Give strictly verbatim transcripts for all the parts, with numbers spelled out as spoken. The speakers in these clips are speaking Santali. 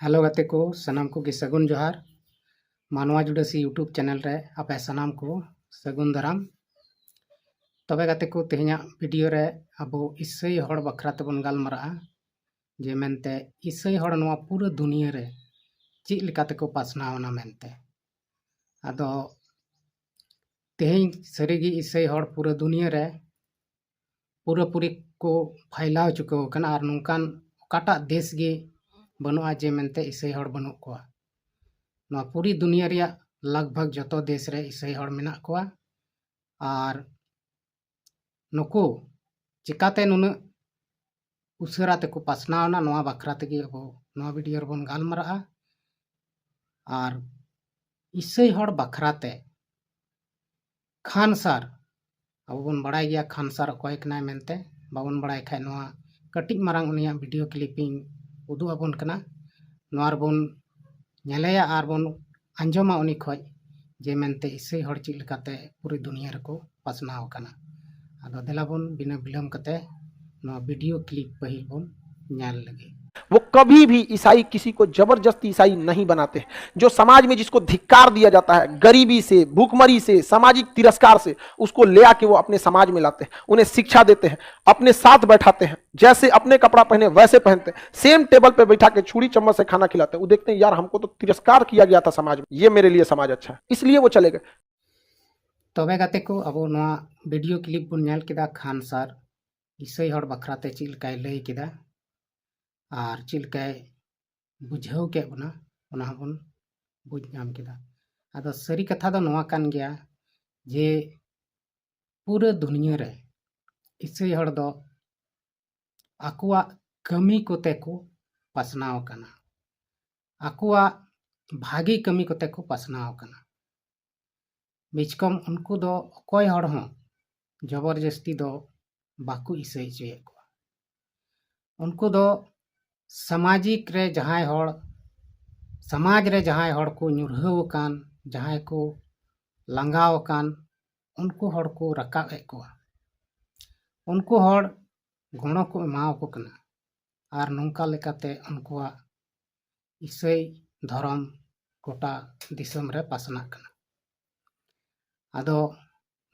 ᱦᱮᱞᱳ ᱜᱟᱛᱮ ᱠᱚ, ᱥᱟᱱᱟᱢ ᱠᱚᱜᱮ ᱥᱟᱹᱜᱩᱱ ᱡᱚᱦᱟᱨ᱾ ᱢᱟᱱᱣᱟ ᱡᱩᱰᱟᱹᱥᱤ YouTube ᱪᱮᱱᱮᱞ ᱨᱮ ᱟᱯᱮ ᱥᱟᱱᱟᱢ ᱠᱚ ᱥᱟᱹᱜᱩᱱ ᱫᱟᱨᱟᱢ᱾ ᱛᱚᱵᱮ ᱜᱟᱛᱮ ᱠᱚ, ᱛᱮᱦᱮᱧᱟᱜ ᱵᱷᱤᱰᱤᱭᱳ ᱨᱮ ᱟᱵᱚ ᱤᱥᱟᱹᱭ ᱦᱚᱲ ᱵᱟᱠᱷᱨᱟ ᱛᱮᱵᱚᱱ ᱜᱟᱞᱢᱟᱨᱟᱜᱼᱟ, ᱡᱮ ᱢᱮᱱᱛᱮ ᱤᱥᱟᱹᱭ ᱦᱚᱲ ᱱᱚᱣᱟ ᱯᱩᱨᱟᱹ ᱫᱩᱱᱤᱭᱟᱹ ᱨᱮ ᱪᱮᱫ ᱞᱮᱠᱟ ᱛᱮᱠᱚ ᱯᱟᱥᱱᱟᱣ ᱮᱱᱟ ᱢᱮᱱᱛᱮ᱾ ᱟᱫᱚ ᱛᱮᱦᱮᱧ ᱥᱟᱹᱨᱤᱜᱮ ᱤᱥᱟᱹᱭ ᱦᱚᱲ ᱯᱩᱨᱟᱹ ᱫᱩᱱᱤᱭᱟᱹ ᱨᱮ ᱯᱩᱨᱟᱹᱯᱩᱨᱤ ᱠᱚ ᱯᱷᱟᱭᱞᱟᱣ ᱪᱩᱠᱟᱹᱣ ᱟᱠᱟᱱᱟ, ᱟᱨ ᱱᱚᱝᱠᱟᱱ ᱚᱠᱟᱴᱟᱜ ᱫᱮᱥ ᱜᱮ ᱵᱟᱹᱱᱩᱜᱼᱟ ᱡᱮ ᱢᱮᱱᱛᱮ ᱤᱥᱟᱹᱭ ᱦᱚᱲ ᱵᱟᱹᱱᱩᱜ ᱠᱚᱣᱟ᱾ ᱱᱚᱣᱟ ᱯᱩᱨᱤ ᱫᱩᱱᱤᱭᱟᱹ ᱨᱮᱭᱟᱜ ᱞᱟᱜᱽ ᱵᱷᱟᱜᱽ ᱡᱚᱛᱚ ᱫᱮᱥ ᱨᱮ ᱤᱥᱟᱹᱭ ᱦᱚᱲ ᱢᱮᱱᱟᱜ ᱠᱚᱣᱟ᱾ ᱟᱨ ᱱᱩᱠᱩ ᱪᱤᱠᱟᱛᱮ ᱱᱩᱱᱟᱹᱜ ᱩᱥᱟᱹᱨᱟ ᱛᱮᱠᱚ ᱯᱟᱥᱱᱟᱣ ᱮᱱᱟ, ᱱᱚᱣᱟ ᱵᱟᱠᱷᱨᱟ ᱛᱮᱜᱮ ᱟᱵᱚ ᱱᱚᱣᱟ ᱵᱷᱤᱰᱤᱭᱳ ᱨᱮᱵᱚᱱ ᱜᱟᱞᱢᱟᱨᱟᱜᱼᱟ᱾ ᱟᱨ ᱤᱥᱟᱹᱭ ᱦᱚᱲ ᱵᱟᱠᱷᱨᱟ ᱛᱮ ᱠᱷᱟᱱ ᱥᱟᱨ, ᱟᱵᱚ ᱵᱚᱱ ᱵᱟᱲᱟᱭ ᱜᱮᱭᱟ ᱠᱷᱟᱱ ᱥᱟᱨ ᱚᱠᱚᱭ ᱠᱟᱱᱟᱭ ᱢᱮᱱᱛᱮ᱾ ᱵᱟᱵᱚᱱ ᱵᱟᱲᱟᱭ ᱠᱷᱟᱡ ᱱᱚᱣᱟ ᱠᱟᱹᱴᱤᱡ ᱢᱟᱨᱟᱝ ᱩᱱᱤᱭᱟᱜ ᱵᱷᱤᱰᱤᱭᱳ ᱠᱞᱤᱯ ᱤᱧ ᱩᱫᱩᱜ ᱟᱵᱚᱱ ᱠᱟᱱᱟ᱾ ᱱᱚᱣᱟ ᱨᱮᱵᱚᱱ ᱧᱮᱞᱮᱭᱟ ᱟᱨ ᱵᱚᱱ ᱟᱸᱡᱚᱢᱟ ᱩᱱᱤ ᱠᱷᱚᱡ ᱡᱮ ᱢᱮᱱᱛᱮ ᱤᱥᱟᱹᱭ ᱦᱚᱲ ᱪᱮᱫ ᱞᱮᱠᱟᱛᱮ ᱯᱩᱨᱟᱹ ᱫᱩᱱᱤᱭᱟᱹ ᱨᱮᱠᱚ ᱯᱟᱥᱱᱟᱣ ᱟᱠᱟᱱᱟ᱾ ᱟᱫᱚ ᱫᱮᱞᱟ ᱵᱚᱱ ᱵᱤᱱᱟᱹ ᱵᱤᱞᱚᱢ ᱠᱟᱛᱮ ᱱᱚᱣᱟ ᱵᱷᱤᱰᱤᱭᱳ ᱠᱞᱤᱯ ᱯᱟᱹᱦᱤᱞ ᱵᱚᱱ ᱧᱮᱞ ᱞᱮᱜᱮ᱾ वो कभी भी ईसाई किसी को जबरदस्ती ईसाई नहीं बनाते हैं। जो समाज में जिसको धिक्कार दिया जाता है, गरीबी से, भूखमरी से, सामाजिक तिरस्कार से, उसको ले आके वो अपने समाज में लाते हैं, उन्हें शिक्षा देते हैं, अपने साथ बैठाते हैं, जैसे अपने कपड़ा पहने वैसे पहनते हैं, सेम टेबल पे बैठा के छुरी चम्मच से खाना खिलाते हैं। वो देखते हैं, यार, हमको तो तिरस्कार किया गया था समाज में, ये मेरे लिए समाज अच्छा है, इसलिए वो चले गए। ᱛᱚᱵᱮ ᱜᱟᱛᱮ ᱠᱚ, ᱟᱵᱚ ᱱᱚᱣᱟ ᱵᱷᱤᱰᱤᱭᱳ ᱠᱞᱤᱯ ᱵᱚᱱ ᱧᱮᱞ ᱠᱮᱫᱟ ᱠᱷᱟᱱ ᱥᱟᱨ ᱤᱥᱟᱹᱭ ᱦᱚᱲ ᱵᱟᱠᱷᱨᱟ ᱛᱮ ᱪᱮᱫ ᱞᱮᱠᱟᱭ ᱞᱟᱹᱭ ᱠᱮᱫᱟ ᱟᱨ ᱪᱮᱫ ᱞᱮᱠᱟᱭ ᱵᱩᱡᱷᱟᱹᱣ ᱠᱮᱫ ᱵᱚᱱᱟ, ᱚᱱᱟ ᱦᱚᱸᱵᱚᱱ ᱵᱩᱡᱽ ᱧᱟᱢ ᱠᱮᱫᱟ᱾ ᱟᱫᱚ ᱥᱟᱹᱨᱤ ᱠᱟᱛᱷᱟ ᱫᱚ ᱱᱚᱣᱟ ᱠᱟᱱ ᱜᱮᱭᱟ ᱡᱮ ᱯᱩᱨᱟᱹ ᱫᱩᱱᱤᱭᱟᱹ ᱨᱮ ᱤᱥᱟᱹᱭ ᱦᱚᱲ ᱫᱚ ᱟᱠᱚᱣᱟᱜ ᱠᱟᱹᱢᱤ ᱠᱚᱛᱮ ᱠᱚ ᱯᱟᱥᱱᱟᱣ ᱟᱠᱟᱱᱟ, ᱟᱠᱚᱣᱟᱜ ᱵᱷᱟᱜᱮ ᱠᱟᱹᱢᱤ ᱠᱚᱛᱮ ᱠᱚ ᱯᱟᱥᱱᱟᱣ ᱟᱠᱟᱱᱟ᱾ ᱵᱤᱪᱠᱚᱢ ᱩᱱᱠᱩ ᱫᱚ ᱚᱠᱚᱭ ᱦᱚᱲ ᱦᱚᱸ ᱡᱚᱵᱚᱨ ᱡᱟᱹᱥᱛᱤ ᱫᱚ ᱵᱟᱠᱚ ᱤᱥᱟᱹᱭ ᱦᱚᱪᱚᱭᱮᱫ ᱠᱚᱣᱟ᱾ ᱩᱱᱠᱩ ᱫᱚ ᱥᱟᱢᱟᱡᱤᱠ ᱨᱮ ᱡᱟᱦᱟᱸᱭ ᱦᱚᱲ, ᱥᱚᱢᱟᱡᱽ ᱨᱮ ᱡᱟᱦᱟᱸᱭ ᱦᱚᱲ ᱠᱚ ᱧᱩᱨᱦᱟᱹᱣ ᱟᱠᱟᱱ, ᱡᱟᱦᱟᱸᱭ ᱠᱚ ᱞᱟᱸᱜᱟᱣ ᱟᱠᱟᱱ, ᱩᱱᱠᱩ ᱦᱚᱲ ᱠᱚ ᱨᱟᱠᱟᱵ ᱮᱫ ᱠᱚᱣᱟ᱾ ᱩᱱᱠᱩ ᱦᱚᱲ ᱜᱚᱲᱚ ᱠᱚ ᱮᱢᱟᱣᱟᱠᱚ ᱠᱟᱱᱟ ᱟᱨ ᱱᱚᱝᱠᱟ ᱞᱮᱠᱟᱛᱮ ᱩᱱᱠᱩᱣᱟᱜ ᱤᱥᱟᱹᱭ ᱫᱷᱚᱨᱚᱢ ᱜᱚᱴᱟ ᱫᱤᱥᱚᱢ ᱨᱮ ᱯᱟᱥᱱᱟᱜ ᱠᱟᱱᱟ᱾ ᱟᱫᱚ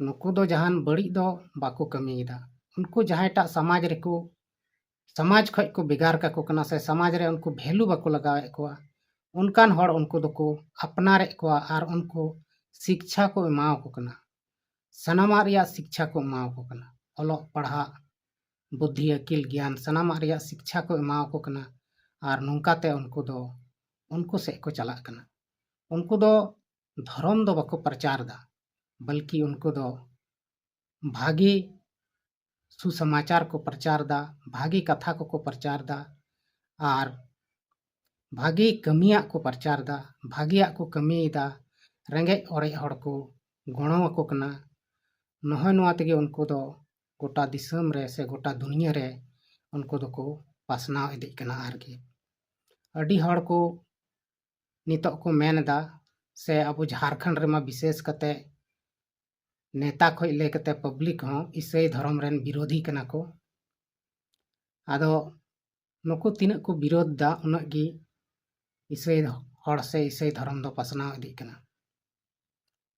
ᱱᱩᱠᱩ ᱫᱚ ᱡᱟᱦᱟᱱ ᱵᱟᱹᱲᱤᱡ ᱫᱚ ᱵᱟᱠᱚ ᱠᱟᱹᱢᱤᱭᱮᱫᱟ᱾ ᱩᱱᱠᱩ ᱡᱟᱦᱟᱸᱭᱴᱟᱜ ᱥᱚᱢᱟᱡᱽ ᱨᱮᱠᱚ, ᱥᱚᱢᱟᱡᱽ ᱠᱷᱚᱡ ᱠᱚ ᱵᱷᱮᱜᱟᱨ ᱠᱟᱠᱚ ᱠᱟᱱᱟ ᱥᱮ ᱥᱚᱢᱟᱡᱽ ᱨᱮ ᱩᱱᱠᱩ ᱵᱷᱮᱞᱩ ᱵᱟᱠᱚ ᱞᱟᱜᱟᱣᱮᱫ ᱠᱚᱣᱟ, ᱚᱱᱠᱟᱱ ᱦᱚᱲ ᱩᱱᱠᱩ ᱫᱚᱠᱚ ᱟᱯᱱᱟᱨᱮᱫ ᱠᱚᱣᱟ ᱟᱨ ᱩᱱᱠᱩ ᱥᱤᱠᱪᱷᱟ ᱠᱚ ᱮᱢᱟᱣᱟᱠᱚ ᱠᱟᱱᱟ᱾ ᱥᱟᱱᱟᱢᱟᱜ ᱨᱮᱭᱟᱜ ᱥᱤᱠᱪᱷᱟ ᱠᱚ ᱮᱢᱟᱣᱟᱠᱚ ᱠᱟᱱᱟ᱾ ᱚᱞᱚᱜ ᱯᱟᱲᱦᱟᱜ, ᱵᱩᱫᱽᱫᱷᱤ, ᱟᱹᱠᱤᱞ, ᱜᱮᱭᱟᱱ, ᱥᱟᱱᱟᱢᱟᱜ ᱨᱮᱭᱟᱜ ᱥᱤᱠᱪᱷᱟ ᱠᱚ ᱮᱢᱟᱣᱟᱠᱚ ᱠᱟᱱᱟ᱾ ᱟᱨ ᱱᱚᱝᱠᱟᱛᱮ ᱩᱱᱠᱩ ᱫᱚ ᱩᱱᱠᱩ ᱥᱮᱫ ᱠᱚ ᱪᱟᱞᱟᱜ ᱠᱟᱱᱟ᱾ ᱩᱱᱠᱩ ᱫᱚ ᱫᱷᱚᱨᱚᱢ ᱫᱚ ᱵᱟᱠᱚ ᱯᱨᱚᱪᱟᱨ ᱮᱫᱟ, ᱵᱚᱞᱠᱤ ᱩᱱᱠᱩ ᱫᱚ ᱵᱷᱟᱜᱮ ᱥᱩᱥᱚᱢᱟᱪᱟᱨ ᱠᱚ ᱯᱨᱚᱪᱟᱨ ᱮᱫᱟ, ᱵᱷᱟᱜᱮ ᱠᱟᱛᱷᱟ ᱠᱚᱠᱚ ᱯᱨᱚᱪᱟᱨ ᱮᱫᱟ, ᱟᱨ ᱵᱷᱟᱜᱮ ᱠᱟᱹᱢᱤᱭᱟᱜ ᱠᱚ ᱯᱨᱚᱪᱟᱨ ᱮᱫᱟ, ᱵᱷᱟᱜᱮᱭᱟᱜ ᱠᱚ ᱠᱟᱹᱢᱤᱭᱮᱫᱟ, ᱨᱮᱸᱜᱮᱡ ᱚᱨᱮᱡ ᱦᱚᱲ ᱠᱚ ᱜᱚᱲᱚ ᱟᱠᱚ ᱠᱟᱱᱟ᱾ ᱱᱚᱜᱼᱚᱭ ᱱᱚᱣᱟ ᱛᱮᱜᱮ ᱩᱱᱠᱩ ᱫᱚ ᱜᱚᱴᱟ ᱫᱤᱥᱚᱢ ᱨᱮ ᱥᱮ ᱜᱚᱴᱟ ᱫᱩᱱᱤᱭᱟᱹ ᱨᱮ ᱩᱱᱠᱩ ᱫᱚᱠᱚ ᱯᱟᱥᱱᱟᱣ ᱤᱫᱤᱜ ᱠᱟᱱᱟ᱾ ᱟᱨᱠᱤ ᱟᱹᱰᱤ ᱦᱚᱲ ᱠᱚ ᱱᱤᱛᱚᱜ ᱠᱚ ᱢᱮᱱ ᱮᱫᱟ, ᱥᱮ ᱟᱵᱚ ᱡᱷᱟᱲᱠᱷᱚᱸᱰ ᱨᱮᱢᱟ ᱵᱤᱥᱮᱥ ᱠᱟᱛᱮ ᱱᱮᱛᱟ ᱠᱷᱚᱡ ᱞᱟᱹᱭ ᱠᱟᱛᱮ ᱯᱟᱵᱽᱞᱤᱠ ᱦᱚᱸ ᱤᱥᱟᱹᱭ ᱫᱷᱚᱨᱚᱢ ᱨᱮᱱ ᱵᱤᱨᱳᱫᱷᱤ ᱠᱟᱱᱟ ᱠᱚ᱾ ᱟᱫᱚ ᱱᱩᱠᱩ ᱛᱤᱱᱟᱹᱜ ᱠᱚ ᱵᱤᱨᱳᱫᱷ ᱫᱟ, ᱩᱱᱟᱹᱜ ᱜᱮ ᱤᱥᱟᱹᱭ ᱦᱚᱲ ᱥᱮ ᱤᱥᱟᱹᱭ ᱫᱷᱚᱨᱚᱢ ᱫᱚ ᱯᱟᱥᱱᱟᱣ ᱤᱫᱤᱜ ᱠᱟᱱᱟ᱾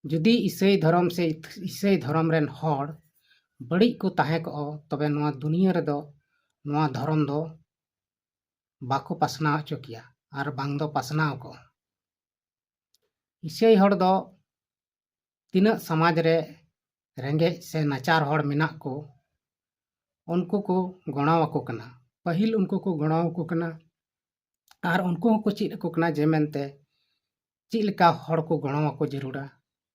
ᱡᱩᱫᱤ ᱤᱥᱟᱹᱭ ᱫᱷᱚᱨᱚᱢ ᱥᱮ ᱤᱥᱟᱹᱭ ᱫᱷᱚᱨᱚᱢ ᱨᱮᱱ ᱦᱚᱲ ᱵᱟᱹᱲᱤᱡ ᱠᱚ ᱛᱟᱦᱮᱸ ᱠᱚᱜᱼᱟ, ᱛᱚᱵᱮ ᱱᱚᱣᱟ ᱫᱩᱱᱤᱭᱟᱹ ᱨᱮᱫᱚ ᱱᱚᱣᱟ ᱫᱷᱚᱨᱚᱢ ᱫᱚ ᱵᱟᱠᱚ ᱯᱟᱥᱱᱟᱣ ᱦᱚᱪᱚ ᱠᱮᱭᱟ ᱟᱨ ᱵᱟᱝ ᱫᱚ ᱯᱟᱥᱱᱟᱣ ᱠᱚᱜᱼᱟ᱾ ᱤᱥᱟᱹᱭ ᱦᱚᱲ ᱫᱚ ᱛᱤᱱᱟᱹᱜ ᱥᱚᱢᱟᱡᱽ ᱨᱮ ᱨᱮᱸᱜᱮᱡ ᱥᱮ ᱱᱟᱪᱟᱨ ᱦᱚᱲ ᱢᱮᱱᱟᱜ ᱠᱚ, ᱩᱱᱠᱩ ᱠᱚ ᱜᱚᱲᱚ ᱟᱠᱚ ᱠᱟᱱᱟ᱾ ᱯᱟᱹᱦᱤᱞ ᱩᱱᱠᱩ ᱠᱚ ᱜᱚᱲᱚ ᱟᱠᱚ ᱠᱟᱱᱟ ᱟᱨ ᱩᱱᱠᱩ ᱦᱚᱸᱠᱚ ᱪᱮᱫ ᱟᱠᱚ ᱠᱟᱱᱟ ᱡᱮ ᱢᱮᱱᱛᱮ ᱪᱮᱫ ᱞᱮᱠᱟ ᱦᱚᱲ ᱠᱚ ᱜᱚᱲᱚ ᱟᱠᱚ ᱡᱟᱹᱨᱩᱲᱟ,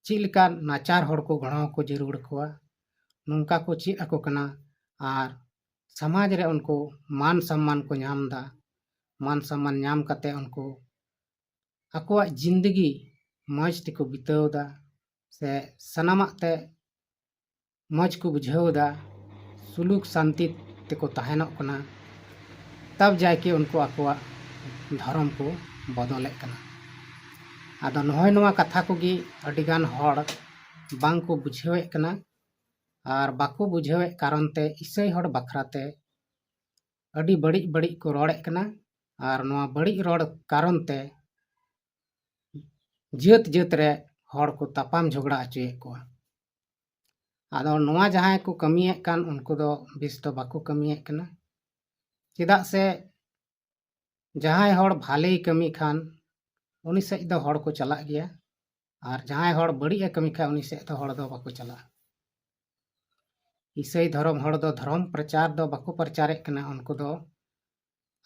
ᱪᱮᱫ ᱞᱮᱠᱟ ᱱᱟᱪᱟᱨ ᱦᱚᱲ ᱠᱚ ᱜᱚᱲᱚ ᱟᱠᱚ ᱡᱟᱹᱨᱩᱲ ᱠᱚᱣᱟ, ᱱᱚᱝᱠᱟ ᱠᱚ ᱪᱮᱫ ᱟᱠᱚ ᱠᱟᱱᱟ᱾ ᱟᱨ ᱥᱚᱢᱟᱡᱽ ᱨᱮ ᱩᱱᱠᱩ ᱢᱟᱱ ᱥᱚᱢᱢᱟᱱ ᱠᱚ ᱧᱟᱢ ᱮᱫᱟ᱾ ᱢᱟᱱ ᱥᱚᱢᱢᱟᱱ ᱧᱟᱢ ᱠᱟᱛᱮ ᱩᱱᱠᱩ ᱟᱠᱚᱣᱟᱜ ᱡᱤᱱᱫᱮᱜᱤ ᱢᱚᱡᱽ ᱛᱮᱠᱚ ᱵᱤᱛᱟᱹᱣ ᱮᱫᱟ, ᱥᱮ ᱥᱟᱱᱟᱢᱟᱜ ᱛᱮ ᱢᱚᱡᱽ ᱠᱚ ᱵᱩᱡᱷᱟᱹᱣ ᱮᱫᱟ, ᱥᱩᱞᱩᱠ ᱥᱟᱱᱛᱤ ᱛᱮᱠᱚ ᱛᱟᱦᱮᱱᱚᱜ ᱠᱟᱱᱟ᱾ ᱛᱟᱵ ᱡᱟᱭᱠᱮ ᱩᱱᱠᱩ ᱟᱠᱚᱣᱟᱜ ᱫᱷᱚᱨᱚᱢ ᱠᱚ ᱵᱚᱫᱚᱞᱮᱫ ᱠᱟᱱᱟ᱾ ᱟᱫᱚ ᱱᱚᱜᱼᱚᱭ ᱱᱚᱣᱟ ᱠᱟᱛᱷᱟ ᱠᱚᱜᱮ ᱟᱹᱰᱤᱜᱟᱱ ᱦᱚᱲ ᱵᱟᱝ ᱠᱚ ᱵᱩᱡᱷᱟᱹᱣᱮᱫ ᱠᱟᱱᱟ᱾ ᱟᱨ ᱵᱟᱠᱚ ᱵᱩᱡᱷᱟᱹᱣᱮᱫ ᱠᱟᱨᱚᱱ ᱛᱮ ᱤᱥᱟᱹᱭ ᱦᱚᱲ ᱵᱟᱠᱷᱨᱟ ᱛᱮ ᱟᱹᱰᱤ ᱵᱟᱹᱲᱤᱡ ᱵᱟᱹᱲᱤᱡ ᱠᱚ ᱨᱚᱲᱮᱫ ᱠᱟᱱᱟ᱾ ᱟᱨ ᱱᱚᱣᱟ ᱵᱟᱹᱲᱤᱡ ᱨᱚᱲ ᱠᱟᱨᱚᱱ ᱛᱮ ᱡᱟᱹᱛ ᱡᱟᱹᱛ ᱨᱮ ᱦᱚᱲ ᱠᱚ ᱛᱟᱯᱟᱢ ᱡᱷᱚᱜᱽᱲᱟ ᱦᱚᱪᱚᱭᱮᱫ ᱠᱚᱣᱟ᱾ ᱟᱫᱚ ᱱᱚᱣᱟ ᱡᱟᱦᱟᱸᱭ ᱠᱚ ᱠᱟᱹᱢᱤᱭᱮᱫ ᱠᱟᱱ, ᱩᱱᱠᱩ ᱫᱚ ᱵᱮᱥ ᱫᱚ ᱵᱟᱠᱚ ᱠᱟᱹᱢᱤᱭᱮᱫ ᱠᱟᱱᱟ᱾ ᱪᱮᱫᱟᱜ ᱥᱮ ᱡᱟᱦᱟᱸᱭ ᱦᱚᱲ ᱵᱷᱟᱞᱮᱭ ᱠᱟᱹᱢᱤ ᱠᱷᱟᱱ, ᱩᱱᱤ ᱥᱮᱫ ᱫᱚ ᱦᱚᱲ ᱠᱚ ᱪᱟᱞᱟᱜ ᱜᱮᱭᱟ, ᱟᱨ ᱡᱟᱦᱟᱸᱭ ᱦᱚᱲ ᱵᱟᱹᱲᱤᱡ ᱮ ᱠᱟᱹᱢᱤ ᱠᱷᱟᱱ, ᱩᱱᱤ ᱥᱮᱫ ᱫᱚ ᱦᱚᱲ ᱫᱚ ᱵᱟᱠᱚ ᱪᱟᱞᱟᱜᱼᱟ᱾ ᱤᱥᱟᱹᱭ ᱫᱷᱚᱨᱚᱢ ᱦᱚᱲ ᱫᱚ ᱫᱷᱚᱨᱚᱢ ᱯᱨᱚᱪᱟᱨ ᱫᱚ ᱵᱟᱠᱚ ᱯᱨᱚᱪᱟᱨᱮᱫ ᱠᱟᱱᱟ᱾ ᱩᱱᱠᱩ ᱫᱚ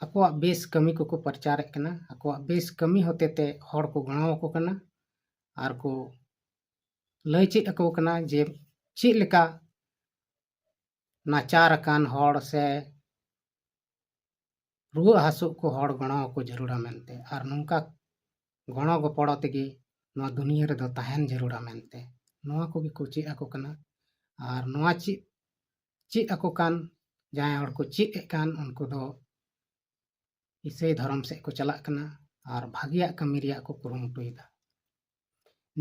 ᱟᱠᱚᱣᱟᱜ ᱵᱮᱥ ᱠᱟᱹᱢᱤ ᱠᱚᱠᱚ ᱯᱨᱚᱪᱟᱨᱮᱫ ᱠᱟᱱᱟ᱾ ᱟᱠᱚᱣᱟᱜ ᱵᱮᱥ ᱠᱟᱹᱢᱤ ᱦᱚᱛᱮ ᱛᱮ ᱦᱚᱲ ᱠᱚ ᱜᱚᱲᱚ ᱟᱠᱚ ᱠᱟᱱᱟ ᱟᱨ ᱠᱚ ᱞᱟᱹᱭ ᱪᱮᱫ ᱟᱠᱚ ᱠᱟᱱᱟ ᱡᱮ ᱪᱮᱫ ᱞᱮᱠᱟ ᱱᱟᱪᱟᱨ ᱟᱠᱟᱱ ᱦᱚᱲ ᱥᱮ ᱨᱩᱣᱟᱹᱜ ᱦᱟᱹᱥᱩᱜ ᱠᱚ ᱦᱚᱲ ᱜᱚᱲᱚ ᱟᱠᱚ ᱡᱟᱹᱨᱩᱲᱟ ᱢᱮᱱᱛᱮ, ᱟᱨ ᱱᱚᱝᱠᱟ ᱜᱚᱲᱚ ᱜᱚᱯᱚᱲᱚ ᱛᱮᱜᱮ ᱱᱚᱣᱟ ᱫᱩᱱᱤᱭᱟᱹ ᱨᱮᱫᱚ ᱛᱟᱦᱮᱱ ᱡᱟᱹᱨᱩᱲᱟ ᱢᱮᱱᱛᱮ, ᱱᱚᱣᱟ ᱠᱚᱜᱮ ᱠᱚ ᱪᱮᱫ ᱟᱠᱚ ᱠᱟᱱᱟ᱾ ᱟᱨ ᱱᱚᱣᱟ ᱪᱮᱫ, ᱪᱮᱫ ᱟᱠᱚ ᱠᱟᱱ, ᱡᱟᱦᱟᱸᱭ ᱦᱚᱲ ᱠᱚ ᱪᱮᱫ ᱮᱫ ᱠᱟᱱ, ᱩᱱᱠᱩ ᱫᱚ ᱤᱥᱟᱹᱭ ᱫᱷᱚᱨᱚᱢ ᱥᱮᱫ ᱠᱚ ᱪᱟᱞᱟᱜ ᱠᱟᱱᱟ ᱟᱨ ᱵᱷᱟᱜᱮᱭᱟᱜ ᱠᱟᱹᱢᱤ ᱨᱮᱭᱟᱜ ᱠᱚ ᱠᱩᱨᱩᱢᱩᱴᱩᱭᱮᱫᱟ᱾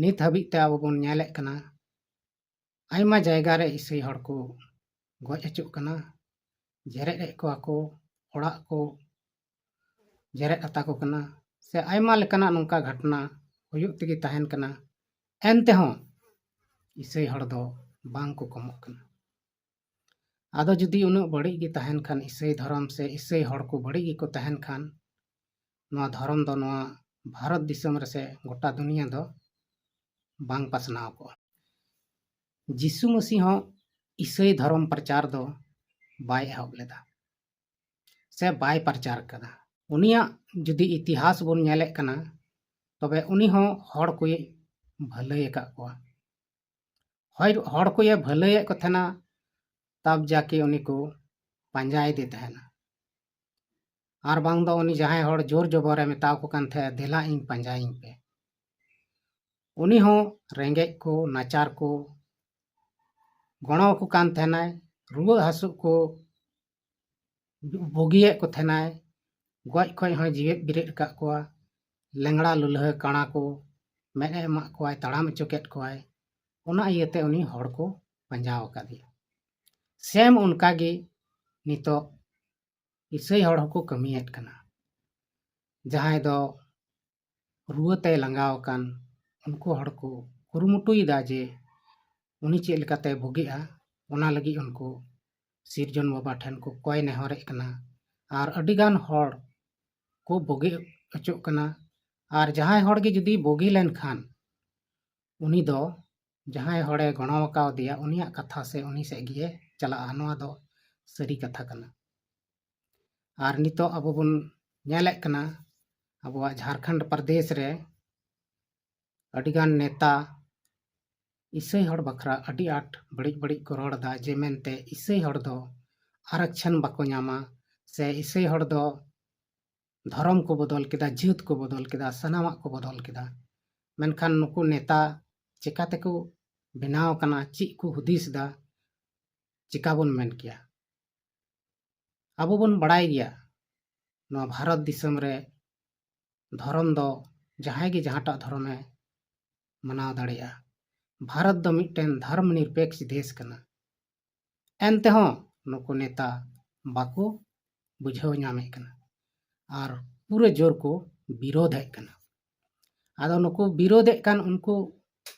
ᱱᱤᱛ ᱦᱟᱹᱵᱤᱡ ᱛᱮ ᱟᱵᱚ ᱵᱚᱱ ᱧᱮᱞᱮᱫ ᱠᱟᱱᱟ, ᱟᱭᱢᱟ ᱡᱟᱭᱜᱟ ᱨᱮ ᱤᱥᱟᱹᱭ ᱦᱚᱲ ᱠᱚ ᱜᱚᱡ ᱦᱚᱪᱚᱜ ᱠᱟᱱᱟ, ᱡᱮᱨᱮᱫ ᱮᱫ ᱠᱚᱣᱟ ᱠᱚ, ᱚᱲᱟᱜ ᱠᱚ ᱡᱮᱨᱮᱫ ᱟᱛᱟ ᱠᱚ ᱠᱟᱱᱟ, ᱥᱮ ᱟᱭᱢᱟ ᱞᱮᱠᱟᱱᱟᱜ ᱱᱚᱝᱠᱟ ᱜᱷᱚᱴᱚᱱᱟ ᱦᱩᱭᱩᱜ ᱛᱮᱜᱮ ᱛᱟᱦᱮᱱ ᱠᱟᱱᱟ᱾ ᱮᱱᱛᱮᱦᱚᱸ ᱤᱥᱟᱹᱭ ᱦᱚᱲ ᱫᱚ ᱵᱟᱝ ᱠᱚ ᱠᱚᱢᱚᱜ ᱠᱟᱱᱟ᱾ ᱟᱫᱚ ᱡᱩᱫᱤ ᱩᱱᱟᱹᱜ ᱵᱟᱹᱲᱤᱡ ᱜᱮ ᱛᱟᱦᱮᱱ ᱠᱷᱟᱱ, ᱤᱥᱟᱹᱭ ᱫᱷᱚᱨᱚᱢ ᱥᱮ ᱤᱥᱟᱹᱭ ᱦᱚᱲ ᱠᱚ ᱵᱟᱹᱲᱤᱡ ᱜᱮᱠᱚ ᱛᱟᱦᱮᱱ ᱠᱷᱟᱱ, ᱱᱚᱣᱟ ᱫᱷᱚᱨᱚᱢ ᱫᱚ ᱱᱚᱣᱟ ᱵᱷᱟᱨᱚᱛ ᱫᱤᱥᱚᱢ ᱨᱮᱥᱮ ᱜᱚᱴᱟ ᱫᱩᱱᱤᱭᱟᱹ ᱫᱚ ᱵᱟᱝ ᱯᱟᱥᱱᱟᱣ ᱠᱚᱜᱼᱟ᱾ ᱡᱤᱥᱩ ᱢᱟᱹᱥᱤ ᱦᱚᱸ ᱤᱥᱟᱹᱭ ᱫᱷᱚᱨᱚᱢ ᱯᱨᱚᱪᱟᱨ ᱫᱚ ᱵᱟᱭ ᱮᱦᱚᱵ ᱞᱮᱫᱟ ᱥᱮ ᱵᱟᱭ ᱯᱨᱚᱪᱟᱨ ᱠᱟᱫᱟ᱾ ᱩᱱᱤᱭᱟᱜ ᱡᱩᱫᱤ ᱤᱛᱤᱦᱟᱥ ᱵᱚᱱ ᱧᱮᱞᱮᱫ ᱠᱟᱱᱟ, ᱛᱚᱵᱮ ᱩᱱᱤ ᱦᱚᱸ ᱦᱚᱲ ᱠᱚᱭ ᱵᱷᱟᱹᱞᱟᱹᱭ ᱟᱠᱟᱫ ᱠᱚᱣᱟ᱾ ᱦᱚᱲ, ᱦᱚᱲ ᱠᱚᱭᱮ ᱵᱷᱟᱹᱞᱟᱹᱭᱮᱫ ᱠᱚ ᱛᱟᱦᱮᱱᱟ, ᱛᱟᱵ ᱡᱟᱠᱮ ᱩᱱᱤ ᱠᱚ ᱯᱟᱸᱡᱟᱭᱮᱫᱮ ᱛᱟᱦᱮᱱᱟ᱾ ᱟᱨ ᱵᱟᱝ ᱫᱚ ᱩᱱᱤ ᱡᱟᱦᱟᱸᱭ ᱦᱚᱲ ᱡᱳᱨ ᱡᱚᱵᱚᱨᱮ ᱢᱮᱛᱟᱣ ᱠᱚ ᱠᱟᱱ ᱛᱟᱦᱮᱸᱫ, "ᱫᱮᱞᱟ ᱤᱧ ᱯᱟᱸᱡᱟᱭᱤᱧ ᱯᱮ", ᱩᱱᱤ ᱦᱚᱸ ᱨᱮᱸᱜᱮᱡ ᱠᱚ, ᱱᱟᱪᱟᱨ ᱠᱚ ᱜᱚᱲᱚ ᱟᱠᱚ ᱠᱟᱱ ᱛᱟᱦᱮᱱᱟᱭ, ᱨᱩᱣᱟᱹ ᱦᱟᱹᱥᱩᱜ ᱠᱚ ᱵᱩᱜᱤᱭᱮᱫ ᱠᱚ ᱛᱟᱦᱮᱱᱟᱭ, ᱜᱚᱡ ᱠᱷᱚᱡ ᱦᱚᱸᱭ ᱡᱤᱣᱮᱫ ᱵᱮᱨᱮᱫ ᱟᱠᱟᱫ ᱠᱚᱣᱟ, ᱞᱮᱝᱲᱟ ᱞᱩᱞᱦᱟᱹ ᱠᱟᱬᱟ ᱠᱚ ᱢᱮᱫ ᱮ ᱮᱢᱟᱜ ᱠᱚᱣᱟᱭ, ᱛᱟᱲᱟᱢ ᱦᱚᱪᱚ ᱠᱮᱫ ᱠᱚᱣᱟᱭ᱾ ᱚᱱᱟ ᱤᱭᱟᱹᱛᱮ ᱩᱱᱤ ᱦᱚᱲ ᱠᱚ ᱯᱟᱸᱡᱟ ᱟᱠᱟᱫᱮᱭᱟ᱾ ᱥᱮᱢ ᱚᱱᱠᱟ ᱜᱮ ᱱᱤᱛᱚᱜ ᱤᱥᱟᱹᱭ ᱦᱚᱲ ᱦᱚᱸᱠᱚ ᱠᱟᱹᱢᱤᱭᱮᱫ ᱠᱟᱱᱟ᱾ ᱡᱟᱦᱟᱸᱭ ᱫᱚ ᱨᱩᱣᱟᱹ ᱛᱮᱭ ᱞᱟᱸᱜᱟᱣ ᱟᱠᱟᱱ, ᱩᱱᱠᱩ ᱦᱚᱲ ᱠᱚ ᱠᱩᱨᱩᱢᱩᱴᱩᱭᱮᱫᱟ ᱡᱮ ᱩᱱᱤ ᱪᱮᱫ ᱞᱮᱠᱟᱛᱮ ᱵᱩᱜᱤᱜᱼᱟ, ᱚᱱᱟ ᱞᱟᱹᱜᱤᱫ ᱩᱱᱠᱩ ᱥᱤᱨᱡᱚᱱ ᱵᱟᱵᱟ ᱴᱷᱮᱱ ᱠᱚ ᱠᱚᱭ ᱱᱮᱦᱚᱨᱮᱫ ᱠᱟᱱᱟ᱾ ᱟᱨ ᱟᱹᱰᱤᱜᱟᱱ ᱦᱚᱲ ᱠᱚ ᱵᱩᱜᱤ ᱦᱚᱪᱚᱜ ᱠᱟᱱᱟ᱾ ᱟᱨ ᱡᱟᱦᱟᱸᱭ ᱦᱚᱲ ᱜᱮ ᱡᱩᱫᱤ ᱵᱩᱜᱤ ᱞᱮᱱᱠᱷᱟᱱ, ᱩᱱᱤ ᱫᱚ ᱡᱟᱦᱟᱸᱭ ᱦᱚᱲᱮ ᱜᱚᱲᱚ ᱟᱠᱟᱣᱫᱮᱭᱟ, ᱩᱱᱤᱭᱟᱜ ᱠᱟᱛᱷᱟ ᱥᱮ ᱩᱱᱤ ᱥᱮᱫ ᱜᱮ ᱪᱟᱞᱟᱜᱼᱟ᱾ ᱱᱚᱣᱟ ᱫᱚ ᱥᱟᱹᱨᱤ ᱠᱟᱛᱷᱟ ᱠᱟᱱᱟ᱾ ᱟᱨ ᱱᱤᱛᱚᱜ ᱟᱵᱚ ᱵᱚᱱ ᱧᱮᱞᱮᱫ ᱠᱟᱱᱟ, ᱟᱵᱚᱣᱟᱜ ᱡᱷᱟᱲᱠᱷᱚᱸᱰ ᱯᱨᱚᱫᱮᱥ ᱨᱮ ᱟᱹᱰᱤᱜᱟᱱ ᱱᱮᱛᱟ ᱤᱥᱟᱹᱭ ᱦᱚᱲ ᱵᱟᱠᱷᱨᱟ ᱟᱹᱰᱤ ᱟᱸᱴ ᱵᱟᱹᱲᱤᱡ ᱵᱟᱹᱲᱤᱡ ᱠᱚ ᱨᱚᱲ ᱮᱫᱟ, ᱡᱮ ᱢᱮᱱᱛᱮ ᱤᱥᱟᱹᱭ ᱦᱚᱲ ᱫᱚ ᱟᱨᱚᱠᱪᱷᱚᱱ ᱵᱟᱠᱚ ᱧᱟᱢᱟ, ᱥᱮ ᱤᱥᱟᱹᱭ ᱦᱚᱲ ᱫᱚ ᱫᱷᱚᱨᱚᱢ ᱠᱚ ᱵᱚᱫᱚᱞ ᱠᱮᱫᱟ, ᱡᱟᱹᱛ ᱠᱚ ᱵᱚᱫᱚᱞ ᱠᱮᱫᱟ, ᱥᱟᱱᱟᱢᱟᱜ ᱠᱚ ᱵᱚᱫᱚᱞ ᱠᱮᱫᱟ᱾ ᱢᱮᱱᱠᱷᱟᱱ ᱱᱩᱠᱩ ᱱᱮᱛᱟ ᱪᱮᱠᱟ ᱛᱮᱠᱚ ᱵᱮᱱᱟᱣ ᱠᱟᱱᱟ, ᱪᱮᱫ ᱠᱚ ᱦᱩᱫᱤᱥ ᱮᱫᱟ, ᱪᱮᱠᱟ ᱵᱚᱱ ᱢᱮᱱ ᱠᱮᱭᱟ? ᱟᱵᱚ ᱵᱚᱱ ᱵᱟᱲᱟᱭ ᱜᱮᱭᱟ, ᱱᱚᱣᱟ ᱵᱷᱟᱨᱚᱛ ᱫᱤᱥᱚᱢ ᱨᱮ ᱫᱷᱚᱨᱚᱢ ᱫᱚ ᱡᱟᱦᱟᱸᱭ ᱜᱮ ᱡᱟᱦᱟᱸᱴᱟᱜ ᱫᱷᱚᱨᱚᱢᱮ ᱢᱟᱱᱟᱣ ᱫᱟᱲᱮᱭᱟᱜᱼᱟ᱾ ᱵᱷᱟᱨᱚᱛ ᱫᱚ ᱢᱤᱫᱴᱮᱱ ᱫᱷᱚᱨᱢ ᱱᱤᱨᱯᱮᱠᱥ ᱫᱮᱥ ᱠᱟᱱᱟ᱾ ᱮᱱᱛᱮᱦᱚᱸ ᱱᱩᱠᱩ ᱱᱮᱛᱟ ᱵᱟᱠᱚ ᱵᱩᱡᱷᱟᱹᱣ ᱧᱟᱢᱮᱫ ᱠᱟᱱᱟ ᱟᱨ ᱯᱩᱨᱟᱹ ᱡᱳᱨ ᱠᱚ ᱵᱤᱨᱳᱫᱷᱮᱫ ᱠᱟᱱᱟ᱾ ᱟᱫᱚ ᱱᱩᱠᱩ ᱵᱤᱨᱳᱫᱷᱮᱫ ᱠᱟᱱ ᱩᱱᱠᱩ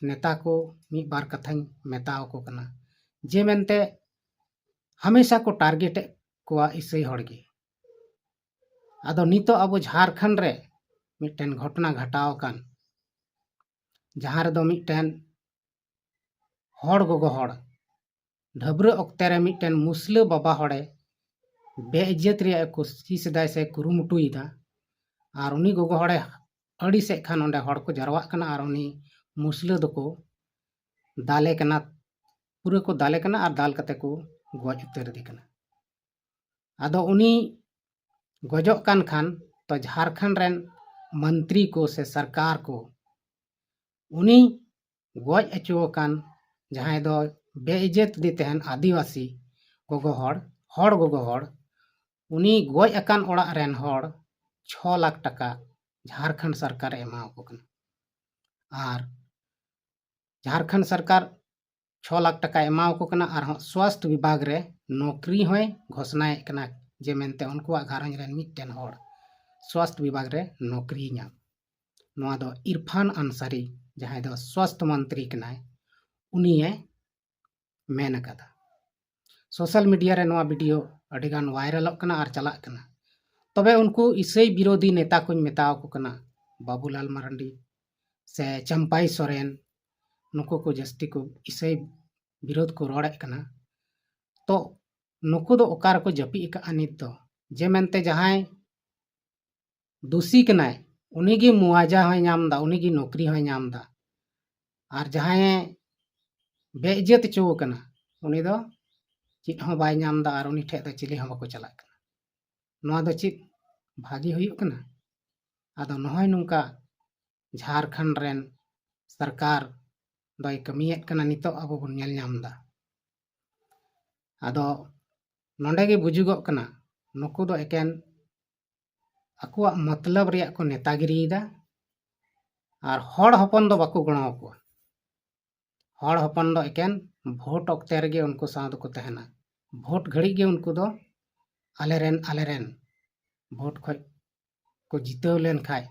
ᱱᱮᱛᱟ ᱠᱚ ᱢᱤᱫ ᱵᱟᱨ ᱠᱟᱛᱷᱟᱧ ᱢᱮᱛᱟ ᱟᱠᱚ ᱠᱟᱱᱟ, ᱡᱮ ᱢᱮᱱᱛᱮ ᱦᱟᱢᱮᱥᱟ ᱠᱚ ᱴᱟᱨᱜᱮᱴᱮᱫ ᱠᱚᱣᱟ ᱤᱥᱟᱹᱭ ᱦᱚᱲ ᱜᱮ᱾ ᱟᱫᱚ ᱱᱤᱛᱚᱜ ᱟᱵᱚ ᱡᱷᱟᱲᱠᱷᱚᱸᱰ ᱨᱮ ᱢᱤᱫᱴᱮᱱ ᱜᱷᱚᱴᱚᱱᱟ ᱜᱷᱟᱴᱟᱣ ᱟᱠᱟᱱ, ᱡᱟᱦᱟᱸ ᱨᱮᱫᱚ ᱢᱤᱫᱴᱮᱱ ᱦᱚᱲ ᱜᱚᱜᱚ ᱦᱚᱲ ᱰᱷᱟᱹᱵᱽᱨᱟᱹ ᱚᱠᱛᱮ ᱨᱮ ᱢᱤᱫᱴᱮᱱ ᱢᱩᱥᱞᱟᱹ ᱵᱟᱵᱟ ᱦᱚᱲᱮ ᱵᱮᱼᱤᱡᱽᱡᱚᱛ ᱨᱮᱭᱟᱜ ᱮ ᱠᱳᱥᱤᱥ ᱮᱫᱟᱭ ᱥᱮ ᱠᱩᱨᱩᱢᱩᱴᱩᱭᱮᱫᱟ᱾ ᱟᱨ ᱩᱱᱤ ᱜᱚᱜᱚ ᱦᱚᱲᱮ ᱟᱹᱲᱤᱥᱮᱫ ᱠᱷᱟᱱ ᱚᱸᱰᱮ ᱦᱚᱲ ᱠᱚ ᱡᱟᱨᱣᱟᱜ ᱠᱟᱱᱟ ᱟᱨ ᱩᱱᱤ ᱢᱩᱥᱞᱟᱹ ᱫᱚᱠᱚ ᱫᱟᱞᱮ ᱠᱟᱱᱟ, ᱯᱩᱨᱟᱹ ᱠᱚ ᱫᱟᱞᱮ ᱠᱟᱱᱟ ᱟᱨ ᱫᱟᱞ ᱠᱟᱛᱮ ᱠᱚ ᱜᱚᱡ ᱩᱛᱟᱹᱨ ᱮᱫᱮ ᱠᱟᱱᱟ᱾ ᱟᱫᱚ ᱩᱱᱤ ᱜᱚᱡᱚᱜ ᱠᱟᱱ ᱠᱷᱟᱱ ᱛᱚ ᱡᱷᱟᱲᱠᱷᱚᱸᱰ ᱨᱮᱱ ᱢᱚᱱᱛᱨᱤ ᱠᱚ ᱥᱮ ᱥᱚᱨᱠᱟᱨ ᱠᱚ ᱩᱱᱤ ᱜᱚᱡ ᱦᱚᱪᱚ ᱟᱠᱟᱱ ᱡᱟᱦᱟᱸᱭ ᱫᱚ ᱵᱮᱼᱤᱡᱽᱡᱚᱛ ᱫᱤ ᱛᱟᱦᱮᱱ ᱟᱹᱫᱤᱵᱟᱹᱥᱤ ᱜᱚᱜᱚ ᱦᱚᱲ, ᱦᱚᱲ ᱜᱚᱜᱚ ᱦᱚᱲ, ᱩᱱᱤ ᱜᱚᱡ ᱟᱠᱟᱱ ᱚᱲᱟᱜ ᱨᱮᱱ ᱦᱚᱲ ᱪᱷᱚ ᱞᱟᱠᱷ ᱴᱟᱠᱟ ᱡᱷᱟᱲᱠᱷᱚᱸᱰ ᱥᱚᱨᱠᱟᱨᱮ ᱮᱢᱟ ᱠᱚ ᱠᱟᱱᱟ᱾ ᱟᱨ ᱡᱷᱟᱲᱠᱷᱚᱸᱰ ᱥᱚᱨᱠᱟᱨ ᱪᱷᱚ ᱞᱟᱠᱷ ᱴᱟᱠᱟᱭ ᱮᱢᱟ ᱠᱚ ᱠᱟᱱᱟ᱾ ᱟᱨᱦᱚᱸ ᱥᱣᱟᱥᱛᱷ ᱵᱤᱵᱷᱟᱜᱽ ᱨᱮ ᱱᱚᱠᱨᱤ ᱦᱚᱸᱭ ᱜᱷᱳᱥᱱᱟᱭᱮᱫ ᱠᱟᱱᱟ, ᱡᱮ ᱢᱮᱱᱛᱮ ᱩᱱᱠᱩᱣᱟᱜ ᱜᱷᱟᱨᱚᱸᱡᱽ ᱨᱮᱱ ᱢᱤᱫᱴᱮᱱ ᱦᱚᱲ ᱥᱣᱟᱥᱛᱷ ᱵᱤᱵᱷᱟᱜᱽ ᱨᱮ ᱱᱚᱠᱨᱤ ᱧᱟᱢ᱾ ᱱᱚᱣᱟ ᱫᱚ ᱤᱨᱯᱷᱟᱱ ᱟᱱᱥᱟᱨᱤ, ᱡᱟᱦᱟᱸᱭ ᱫᱚ ᱥᱣᱟᱥᱛᱷ ᱢᱚᱱᱛᱨᱤ ᱠᱟᱱᱟᱭ, ᱩᱱᱤᱭᱮ ᱢᱮᱱ ᱟᱠᱟᱫᱟ᱾ ᱥᱳᱥᱟᱞ ᱢᱤᱰᱤᱭᱟ ᱨᱮ ᱱᱚᱣᱟ ᱵᱷᱤᱰᱤᱭᱳ ᱟᱹᱰᱤᱜᱟᱱ ᱵᱷᱟᱭᱨᱟᱞᱚᱜ ᱠᱟᱱᱟ ᱟᱨ ᱪᱟᱞᱟᱜ ᱠᱟᱱᱟ᱾ ᱛᱚᱵᱮ ᱩᱱᱠᱩ ᱤᱥᱟᱹᱭ ᱵᱤᱨᱳᱫᱷᱤ ᱱᱮᱛᱟ ᱠᱚᱧ ᱢᱮᱛᱟᱣᱟᱠᱚ ᱠᱟᱱᱟ, ᱵᱟᱵᱩᱞᱟᱞ ᱢᱟᱨᱟᱱᱰᱤ ᱥᱮ ᱪᱟᱢᱯᱟᱭ ᱥᱚᱨᱮᱱ, ᱱᱩᱠᱩ ᱠᱚ ᱡᱟᱹᱥᱛᱤ ᱠᱚ ᱤᱥᱟᱹᱭ ᱵᱤᱨᱳᱫᱷ ᱠᱚ ᱨᱚᱲᱮᱫ ᱠᱟᱱᱟ᱾ ᱛᱚ ᱱᱩᱠᱩ ᱫᱚ ᱚᱠᱟ ᱨᱮᱠᱚ ᱡᱟᱹᱯᱤᱫ ᱟᱠᱟᱫᱼᱟ ᱱᱤᱛ ᱫᱚ? ᱡᱮ ᱢᱮᱱᱛᱮ ᱡᱟᱦᱟᱸᱭ ᱫᱩᱥᱤ ᱠᱟᱱᱟᱭ, ᱩᱱᱤᱜᱮ ᱢᱩᱣᱟᱡᱟ ᱦᱚᱸᱭ ᱧᱟᱢ ᱮᱫᱟ, ᱩᱱᱤᱜᱮ ᱱᱚᱠᱨᱤ ᱦᱚᱸᱭ ᱧᱟᱢ ᱮᱫᱟ᱾ ᱟᱨ ᱡᱟᱦᱟᱸᱭᱮ ᱵᱮᱼᱤᱡᱽᱡᱚᱛ ᱦᱚᱪᱚ ᱟᱠᱟᱱᱟ, ᱩᱱᱤ ᱫᱚ ᱪᱮᱫ ᱦᱚᱸ ᱵᱟᱭ ᱧᱟᱢ ᱮᱫᱟ ᱟᱨ ᱩᱱᱤ ᱴᱷᱮᱡ ᱫᱚ ᱪᱤᱞᱤ ᱦᱚᱸ ᱵᱟᱠᱚ ᱪᱟᱞᱟᱜ ᱠᱟᱱᱟ᱾ ᱱᱚᱣᱟ ᱫᱚ ᱪᱮᱫ ᱵᱷᱟᱜᱮ ᱦᱩᱭᱩᱜ ᱠᱟᱱᱟ? ᱟᱫᱚ ᱱᱚᱜᱼᱚᱭ ᱱᱚᱝᱠᱟ ᱡᱷᱟᱲᱠᱷᱚᱸᱰ ᱨᱮᱱ ᱥᱚᱨᱠᱟᱨ ᱫᱚᱭ ᱠᱟᱹᱢᱤᱭᱮᱫ ᱠᱟᱱᱟ, ᱱᱤᱛᱚᱜ ᱟᱵᱚ ᱵᱚᱱ ᱧᱮᱞ ᱧᱟᱢ ᱮᱫᱟ᱾ ᱟᱫᱚ ᱱᱚᱰᱮ ᱜᱮ ᱵᱩᱡᱩᱜᱚᱜ ᱠᱟᱱᱟ, ᱱᱩᱠᱩ ᱫᱚ ᱮᱠᱮᱱ ᱟᱠᱚᱣᱟᱜ ᱢᱚᱛᱞᱚᱵ ᱨᱮᱭᱟᱜ ᱠᱚ ᱱᱮᱛᱟᱜᱤᱨᱤᱭᱮᱫᱟ ᱟᱨ ᱦᱚᱲ ᱦᱚᱯᱚᱱ ᱫᱚ ᱵᱟᱠᱚ ᱜᱚᱲᱚ ᱟᱠᱚᱣᱟ᱾ ᱦᱚᱲ ᱦᱚᱯᱚᱱ ᱫᱚ ᱮᱠᱮᱱ ᱵᱷᱳᱴ ᱚᱠᱛᱮ ᱨᱮᱜᱮ ᱩᱱᱠᱩ ᱥᱟᱶ ᱫᱚᱠᱚ ᱛᱟᱦᱮᱱᱟ᱾ ᱵᱷᱳᱴ ᱜᱷᱟᱹᱲᱤᱡ ᱜᱮ ᱩᱱᱠᱩ ᱫᱚ ᱟᱞᱮᱨᱮᱱ, ᱟᱞᱮᱨᱮᱱ ᱵᱷᱳᱴ ᱠᱷᱚᱡ ᱠᱚ ᱡᱤᱛᱟᱹᱣ ᱞᱮᱱ ᱠᱷᱟᱡ,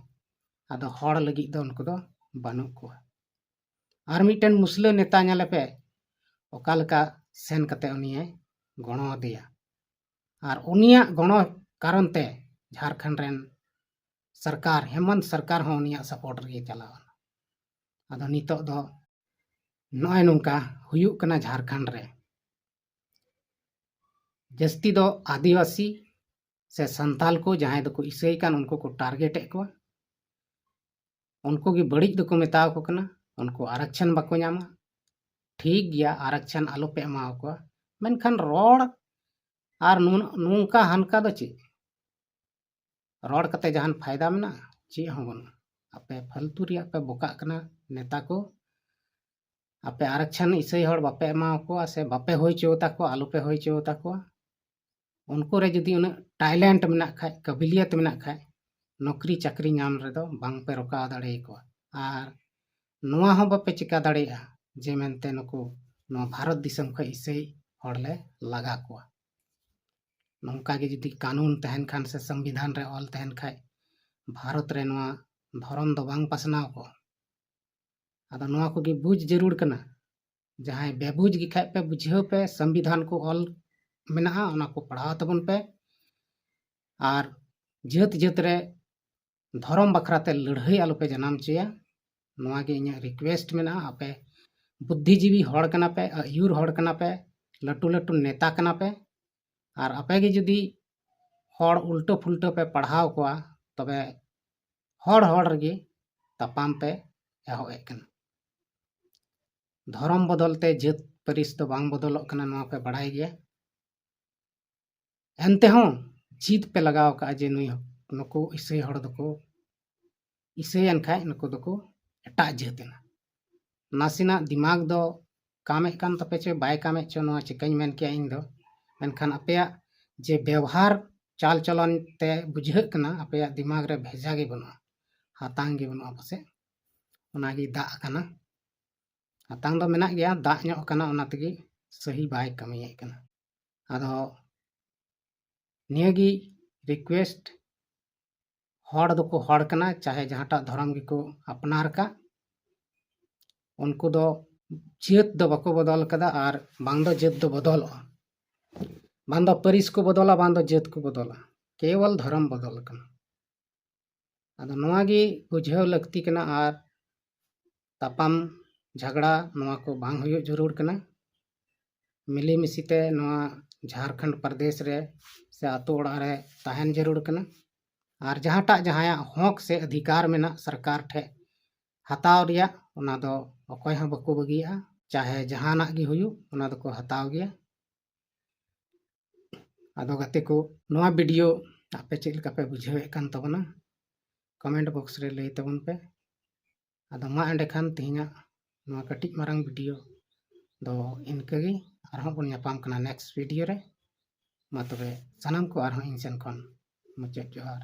ᱟᱫᱚ ᱦᱚᱲ ᱞᱟᱹᱜᱤᱫ ᱫᱚ ᱩᱱᱠᱩ ᱫᱚ ᱵᱟᱹᱱᱩᱜ ᱠᱚᱣᱟ᱾ ᱟᱨ ᱢᱤᱫᱴᱮᱱ ᱢᱩᱥᱞᱟᱹ ᱱᱮᱛᱟ ᱧᱮᱞᱮ ᱯᱮ, ᱚᱠᱟ ᱞᱮᱠᱟ ᱥᱮᱱ ᱠᱟᱛᱮ ᱩᱱᱤᱭᱮ ᱜᱚᱲᱚ ᱟᱫᱮᱭᱟ᱾ ᱟᱨ ᱩᱱᱤᱭᱟᱜ ᱜᱚᱲᱚ ᱠᱟᱨᱚᱱ ᱛᱮ ᱡᱷᱟᱲᱠᱷᱚᱸᱰ ᱨᱮᱱ ᱥᱚᱨᱠᱟᱨ, ᱦᱮᱢᱚᱱᱛ ᱥᱚᱨᱠᱟᱨ ᱦᱚᱸ ᱩᱱᱤᱭᱟᱜ ᱥᱟᱯᱳᱨᱴ ᱨᱮᱜᱮ ᱪᱟᱞᱟᱣ ᱮᱱᱟ᱾ ᱟᱫᱚ ᱱᱤᱛᱚᱜ ᱫᱚ ᱱᱚᱜᱼᱚᱭ ᱱᱚᱝᱠᱟ ᱦᱩᱭᱩᱜ ᱠᱟᱱᱟ ᱡᱷᱟᱲᱠᱷᱚᱸᱰ ᱨᱮ᱾ ᱡᱟᱹᱥᱛᱤ ᱫᱚ ᱟᱹᱫᱤᱵᱟᱹᱥᱤ ᱥᱮ ᱥᱟᱱᱛᱟᱞ ᱠᱚ, ᱡᱟᱦᱟᱸᱭ ᱫᱚᱠᱚ ᱤᱥᱟᱹᱭ ᱠᱟᱱ, ᱩᱱᱠᱩ ᱠᱚ ᱴᱟᱨᱜᱮᱴ ᱮᱫ ᱠᱚᱣᱟ᱾ ᱩᱱᱠᱩ ᱜᱮ ᱵᱟᱹᱲᱤᱡ ᱫᱚᱠᱚ ᱢᱮᱛᱟᱣ ᱠᱚ ᱠᱟᱱᱟ᱾ ᱩᱱᱠᱩ ᱟᱨᱟᱠᱪᱷᱟᱱ ᱵᱟᱠᱚ ᱧᱟᱢᱟ᱾ ᱴᱷᱤᱠ ᱜᱮᱭᱟ, ᱟᱨᱟᱠᱪᱷᱟᱱ ᱟᱞᱚ ᱯᱮ ᱮᱢᱟᱣ ᱠᱚᱣᱟ, ᱢᱮᱱᱠᱷᱟᱱ ᱨᱚᱲ ᱟᱨ ᱱᱩᱱ-, ᱱᱚᱝᱠᱟ ᱦᱟᱱᱠᱟ ᱫᱚ ᱪᱮᱫ? ᱨᱚᱲ ᱠᱟᱛᱮ ᱡᱟᱦᱟᱱ ᱯᱷᱟᱭᱫᱟ ᱢᱮᱱᱟᱜᱼᱟ? ᱪᱮᱫ ᱦᱚᱸ ᱵᱟᱹᱱᱩᱜᱼᱟ᱾ ᱟᱯᱮ ᱯᱷᱟᱞᱛᱩ ᱨᱮᱭᱟᱜ ᱯᱮ ᱵᱚᱠᱟᱜ ᱠᱟᱱᱟ ᱱᱮᱛᱟ ᱠᱚ᱾ ᱟᱯᱮ ᱟᱨᱟᱠᱪᱷᱟᱱ ᱤᱥᱟᱹᱭ ᱦᱚᱲ ᱵᱟᱯᱮ ᱮᱢᱟᱣ ᱠᱚᱣᱟ ᱥᱮ ᱵᱟᱯᱮ ᱦᱩᱭ ᱦᱚᱪᱚ ᱛᱟᱠᱚᱣᱟ, ᱟᱞᱚ ᱯᱮ ᱦᱩᱭ ᱦᱚᱪᱚ ᱛᱟᱠᱚᱣᱟ᱾ ᱩᱱᱠᱩ ᱨᱮ ᱡᱩᱫᱤ ᱩᱱᱟᱹᱜ ᱴᱮᱞᱮᱱᱴ ᱢᱮᱱᱟᱜ ᱠᱷᱟᱡ, ᱠᱟᱵᱤᱞᱤᱭᱟᱛ ᱢᱮᱱᱟᱜ ᱠᱷᱟᱡ, ᱱᱚᱠᱨᱤ ᱪᱟᱹᱠᱨᱤ ᱧᱟᱢ ᱨᱮᱫᱚ ᱵᱟᱝ ᱯᱮ ᱨᱚᱠᱟᱣ ᱫᱟᱲᱮ ᱟᱠᱚᱣᱟ᱾ ᱟᱨ ᱱᱚᱣᱟ ᱦᱚᱸ ᱵᱟᱯᱮ ᱪᱤᱠᱟ ᱫᱟᱲᱮᱭᱟᱜᱼᱟ ᱡᱮ ᱢᱮᱱᱛᱮ ᱱᱩᱠᱩ ᱱᱚᱣᱟ ᱵᱷᱟᱨᱚᱛ ᱫᱤᱥᱚᱢ ᱠᱷᱚᱱ ᱤᱥᱟᱹᱭ ᱦᱚᱲ ᱞᱮ ᱞᱟᱜᱟ ᱠᱚᱣᱟ᱾ ᱱᱚᱝᱠᱟ ᱜᱮ ᱡᱩᱫᱤ ᱠᱟᱹᱱᱩᱱ ᱛᱟᱦᱮᱱ ᱠᱷᱟᱱ ᱥᱮ ᱥᱚᱝᱵᱤᱫᱷᱟᱱ ᱨᱮ ᱚᱞ ᱛᱟᱦᱮᱱ ᱠᱷᱟᱡ, ᱵᱷᱟᱨᱚᱛ ᱨᱮ ᱱᱚᱣᱟ ᱫᱷᱚᱨᱚᱢ ᱫᱚ ᱵᱟᱝ ᱯᱟᱥᱱᱟᱣ ᱠᱚᱜᱼᱟ᱾ ᱟᱫᱚ ᱱᱚᱣᱟ ᱠᱚᱜᱮ ᱵᱩᱡᱽ ᱡᱟᱹᱨᱩᱲ ᱠᱟᱱᱟ᱾ ᱡᱟᱦᱟᱸᱭ ᱵᱮᱵᱩᱡᱽ ᱜᱮ ᱠᱷᱟᱡ ᱯᱮ, ᱵᱩᱡᱷᱟᱹᱣ ᱯᱮ, ᱥᱚᱝᱵᱤᱫᱷᱟᱱ ᱠᱚ ᱚᱞ ᱢᱮᱱᱟᱜᱼᱟ, ᱚᱱᱟ ᱠᱚ ᱯᱟᱲᱦᱟᱣ ᱛᱟᱵᱚᱱ ᱯᱮ᱾ ᱟᱨ ᱡᱟᱹᱛ ᱡᱟᱹᱛ ᱨᱮ ᱫᱷᱚᱨᱚᱢ ᱵᱟᱠᱷᱨᱟ ᱛᱮ ᱞᱟᱹᱲᱦᱟᱹᱭ ᱟᱞᱚ ᱯᱮ ᱡᱟᱱᱟᱢ ᱦᱚᱪᱚᱭᱟ᱾ ᱱᱚᱣᱟ ᱜᱮ ᱤᱧᱟᱹᱜ request ᱢᱮᱱᱟᱜᱼᱟ᱾ ᱟᱯᱮ ᱵᱩᱫᱽᱫᱷᱤᱡᱤᱵᱤ ᱦᱚᱲ ᱠᱟᱱᱟ ᱯᱮ, ᱟᱹᱭᱩᱨ ᱦᱚᱲ ᱠᱟᱱᱟ ᱯᱮ, ᱞᱟᱹᱴᱩ ᱞᱟᱹᱴᱩ ᱱᱮᱛᱟ ᱠᱟᱱᱟ ᱯᱮ, ᱟᱨ ᱟᱯᱮ ᱜᱮ ᱡᱩᱫᱤ ᱦᱚᱲ ᱩᱞᱴᱟᱹ ᱯᱷᱩᱞᱴᱟᱹ ᱯᱮ ᱯᱟᱲᱦᱟᱣ ᱠᱚᱣᱟ, ᱛᱚᱵᱮ ᱦᱚᱲ ᱦᱚᱲ ᱨᱮᱜᱮ ᱛᱟᱯᱟᱢ ᱯᱮ ᱮᱦᱚᱵ ᱮᱫ ᱠᱟᱱᱟ᱾ ᱫᱷᱚᱨᱚᱢ ᱵᱚᱫᱚᱞ ᱛᱮ ᱡᱟᱹᱛ ᱯᱟᱹᱨᱤᱥ ᱫᱚ ᱵᱟᱝ ᱵᱚᱫᱚᱞᱚᱜ ᱠᱟᱱᱟ, ᱱᱚᱣᱟ ᱯᱮ ᱵᱟᱲᱟᱭ ᱜᱮᱭᱟ᱾ ᱮᱱᱛᱮᱦᱚᱸ ᱡᱤᱫ ᱯᱮ ᱞᱟᱜᱟᱣ ᱠᱟᱜᱼᱟ ᱡᱮ ᱱᱩᱭ, ᱱᱩᱠᱩ ᱤᱥᱟᱹᱭ ᱦᱚᱲ ᱫᱚᱠᱚ, ᱤᱥᱟᱹᱭᱮᱱ ᱠᱷᱟᱡ ᱱᱩᱠᱩ ᱫᱚᱠᱚ ᱮᱴᱟᱜ ᱡᱟᱹᱛ ᱮᱱᱟ᱾ ᱱᱟᱥᱮᱱᱟᱜ ᱫᱤᱢᱟᱜᱽ ᱫᱚ ᱠᱟᱢᱮᱫ ᱠᱟᱱ ᱛᱟᱯᱮ ᱪᱚ ᱵᱟᱭ ᱠᱟᱢᱮᱫ ᱪᱚ, ᱱᱚᱣᱟ ᱪᱤᱠᱟᱹᱧ ᱢᱮᱱ ᱠᱮᱭᱟ ᱤᱧ ᱫᱚ, ᱢᱮᱱᱠᱷᱟᱱ ᱟᱯᱮᱭᱟᱜ ᱡᱮ ᱵᱮᱣᱦᱟᱨ ᱪᱟᱞ ᱪᱚᱞᱚᱱ ᱛᱮ ᱵᱩᱡᱷᱟᱹᱜ ᱠᱟᱱᱟ ᱟᱯᱮᱭᱟᱜ ᱫᱤᱢᱟᱜᱽ ᱨᱮ ᱵᱷᱮᱡᱟ ᱜᱮ ᱵᱟᱹᱱᱩᱜᱼᱟ, ᱦᱟᱛᱟᱝ ᱜᱮ ᱵᱟᱹᱱᱩᱜᱼᱟ ᱯᱟᱥᱮᱡ, ᱚᱱᱟᱜᱮ ᱫᱟᱜ ᱟᱠᱟᱱᱟ᱾ ᱦᱟᱛᱟᱝ ᱫᱚ ᱢᱮᱱᱟᱜ ᱜᱮᱭᱟ, ᱫᱟᱜ ᱧᱚᱜ ᱟᱠᱟᱱᱟ, ᱚᱱᱟ ᱛᱮᱜᱮ ᱥᱟᱹᱦᱤ ᱵᱟᱭ ᱠᱟᱹᱢᱤᱭᱮᱫ ᱠᱟᱱᱟ᱾ ᱟᱫᱚ ᱱᱤᱭᱟᱹᱜᱮ request, ᱦᱚᱲ ᱫᱚᱠᱚ ᱦᱚᱲ ᱠᱟᱱᱟ, ᱪᱟᱦᱮ ᱡᱟᱦᱟᱸᱴᱟᱜ ᱫᱷᱚᱨᱚᱢ ᱜᱮᱠᱚ ᱟᱯᱱᱟᱨ ᱠᱟᱜ, ᱩᱱᱠᱩ ᱫᱚ ᱡᱟᱹᱛ ᱫᱚ ᱵᱟᱠᱚ ᱵᱚᱫᱚᱞ ᱠᱟᱫᱟ᱾ ᱟᱨ ᱵᱟᱝ ᱫᱚ ᱡᱟᱹᱛ ᱫᱚ ᱵᱚᱫᱚᱞᱚᱜᱼᱟ, ᱵᱟᱝ ᱫᱚ ᱯᱟᱹᱨᱤᱥ ᱠᱚ ᱵᱚᱫᱚᱞᱟ, ᱵᱟᱝ ᱫᱚ ᱡᱟᱹᱛ ᱠᱚ ᱵᱚᱫᱚᱞᱟ, ᱠᱮᱵᱚᱞ ᱫᱷᱚᱨᱚᱢ ᱵᱚᱫᱚᱞ ᱟᱠᱟᱱᱟ᱾ ᱟᱫᱚ ᱱᱚᱣᱟ ᱜᱮ ᱵᱩᱡᱷᱟᱹᱣ ᱞᱟᱹᱠᱛᱤ ᱠᱟᱱᱟ᱾ ᱟᱨ ᱛᱟᱯᱟᱢ ᱡᱷᱟᱜᱽᱲᱟ ᱱᱚᱣᱟ ᱠᱚ ᱵᱟᱝ ᱦᱩᱭᱩᱜ ᱡᱟᱹᱨᱩᱲ ᱠᱟᱱᱟ᱾ ᱢᱤᱞᱮᱢᱤᱥᱮ ᱛᱮ ᱱᱚᱣᱟ ᱡᱷᱟᱨᱠᱷᱚᱸᱰ ᱯᱨᱚᱫᱮᱥ ᱨᱮ ᱥᱮ ᱟᱛᱳ ᱚᱲᱟᱜ ᱨᱮ ᱛᱟᱦᱮᱱ ᱡᱟᱹᱨᱩᱲ ᱠᱟᱱᱟ᱾ ᱟᱨ ᱡᱟᱦᱟᱸᱴᱟᱜ ᱡᱟᱦᱟᱸᱭᱟᱜ ᱦᱚᱠ ᱥᱮ ᱚᱫᱷᱤᱠᱟᱨ ᱢᱮᱱᱟᱜ ᱥᱚᱨᱠᱟᱨ ᱴᱷᱮᱡ ᱦᱟᱛᱟᱣ ᱨᱮᱭᱟᱜ, ᱚᱱᱟ ᱫᱚ ᱚᱠᱚᱭ ᱦᱚᱸ ᱵᱟᱠᱚ ᱵᱟᱹᱜᱤᱭᱟᱜᱼᱟ, ᱪᱟᱦᱮ ᱡᱟᱦᱟᱱᱟᱜ ᱜᱮ ᱦᱩᱭᱩᱜ, ᱚᱱᱟ ᱫᱚᱠᱚ ᱦᱟᱛᱟᱣ ᱜᱮᱭᱟ᱾ ᱟᱫᱚ ᱜᱟᱛᱮ ᱠᱚ, ᱱᱚᱣᱟ video ᱟᱯᱮ ᱪᱮᱫ ᱞᱮᱠᱟ ᱯᱮ ᱵᱩᱡᱷᱟᱹᱣᱮᱫ ᱠᱟᱱ ᱛᱟᱵᱚᱱᱟ, comment box ᱨᱮ ᱞᱟᱹᱭ ᱛᱟᱵᱚᱱ ᱯᱮ᱾ ᱟᱫᱚ ᱢᱟ ᱮᱸᱰᱮᱠᱷᱟᱱ ᱛᱮᱦᱮᱧᱟᱜ ᱱᱚᱣᱟ ᱠᱟᱹᱴᱤᱡ ᱢᱟᱨᱟᱝ video ᱫᱚ ᱤᱱᱠᱟᱹ ᱜᱮ, ᱟᱨᱦᱚᱸ ᱵᱚᱱ ᱧᱟᱯᱟᱢ ᱠᱟᱱᱟ next video ᱨᱮ᱾ ᱢᱟ ᱛᱚᱵᱮ ᱥᱟᱱᱟᱢ ᱠᱚ ᱟᱨᱦᱚᱸ ᱤᱧ ᱥᱮᱱ ᱠᱷᱚᱱ ᱢᱩᱪᱟᱹᱫ ᱡᱚᱦᱟᱨ᱾